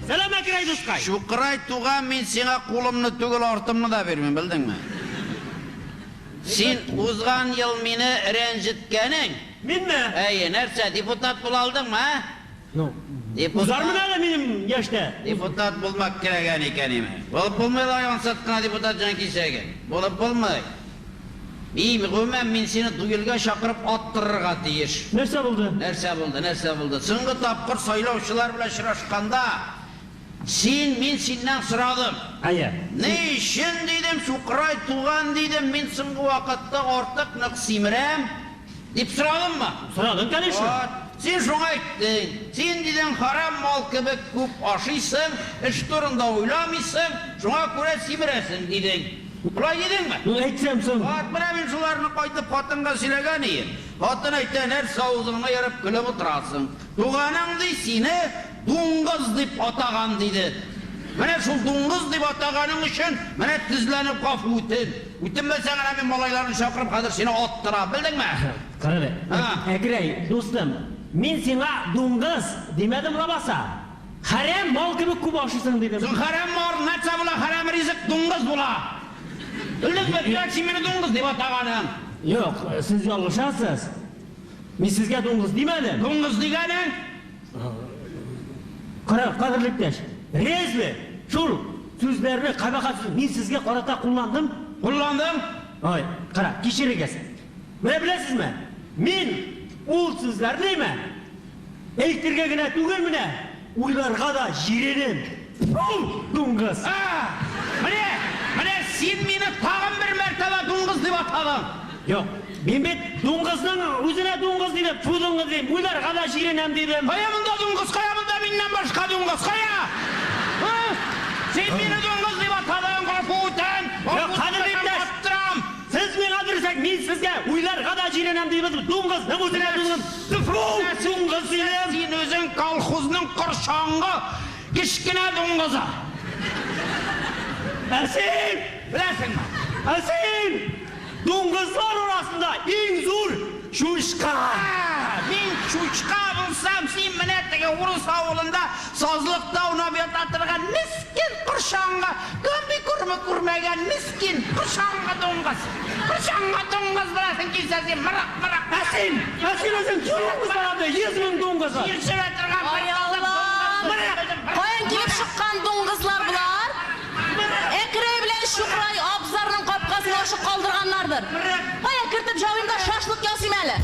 Сәлам, Әкрәй дускай! Чукырай туган, мин сиңа кулымны түгел, артымны да бирмим, белдеңме? Син узган ел мине рәнҗеткәнең. Минме? Әйе, нәрсә, депутат була алдыңмы, ә? Ну, Депутат. узармын әле минем яшьтә. Депутат булмак кирәгән икән име. Булып булмый алай ансат кына депутат җанкисәге. Булып булмый. Мин, гомумән, мин сине дуэльгә чакырып аттырырга тиеш. Нәрсә булды? Нәрсә булды, нәрсә булды? Соңгы тапкыр сайлаучылар белән очрашканда, син, мин синнән сорадым. Әйе. Ни өчен, дидем, сукырай туган, дидем, мин соңгы вакытта артык нык симерәм, дип сорадыммы? Сорадың, конечно. Вот. Син шуңа әйттең. Син, дидең, харам мал кебек күп ашыйсың, эш турында уйламыйсың, шуңа күрә симерәсең, дидең. Болай дидеңме? Ну, әйтсәм соң. Вот, менә мин шуларны кайтып хатынга сөйләгән ием. Хатын әйтә, нәрсә авызыңны ерып көлеп утырасың? Туганың, ди, сине дуңгыз дип атаган, диде. Менә шул дуңгыз дип атаганың өчен, менә тезләнеп гафу үтен. Үтенмәсәң, әнә мин малайларны чакырып, хәзер сине аттырам, белдеңме? Кара әле, А. Әкрәй, дустым, мин сиңа дуңгыз димәдем лабаса. Хәрәм мал кебек күп ашыйсың, дидем. Соң хәрәм мал нәрсә була? Хәрәм ризык дуңгыз була. Белдеңме, димәк, син мине дуңгыз дип атаганың. Юк, сез ялгышасыз. Мин сезгә дуңгыз димәдем. Дуңгыз дигәнең? Кара, кадерле иптәш, разве шул сүзләрне, кабахәт сүз, мин сезгә карата кулландым? Кулландың? Ой, кара, кичерегез. Менә беләсезме, мин ул сүзләрнеме Әйтергә генә түгел менә, уйларга да җиренем. Фу, дуңгыз! А! Менә, менә син мине тагын бер мәртәбә дуңгыз дип атадың. Юк, мин бит дуңгызның үзенә дуңгыз дидем, фу дуңгыз дим, уйларга да җиренәм дидем. Кая монда дуңгыз, кая монда миннән башка дуңгыз, кая? А? Син мине дуңгыз дип атадың, гафу үтен, Юк, кадерле иптәш! аттырам. Сез миңа дөресрәк, мин сезгә уйларга да җирәнәм дибез, дуңгызның үзенә дуңгыз, тфү, дуңгыз дидем. Син үзең колхозның корчаңгы кечкенә дуңгызы. Ә син? Беләсеңме? Ә син? Дуңгызлар арасында иң зур чучка. Мин чучка булсам, син менә теге урыс авылында сазлыкта аунап ята торган мескен корчаңгы, комбикормы күрмәгән мескен корчаңгы дуңгыз. Корчаңгы дуңгыз буласың килсә син мырык мырык. Ә син? Ә син үзең дуңгыз бар анда, 100 мең дуңгыз бар. Җир торган Ай Аллам! Каян килеп чыккан дуңгызлар болар? Әкрәй белән Чукрай абзарның капкасын ачык калдырганнардыр. Кая кертеп җабыйм да шашлык ясыйм әле.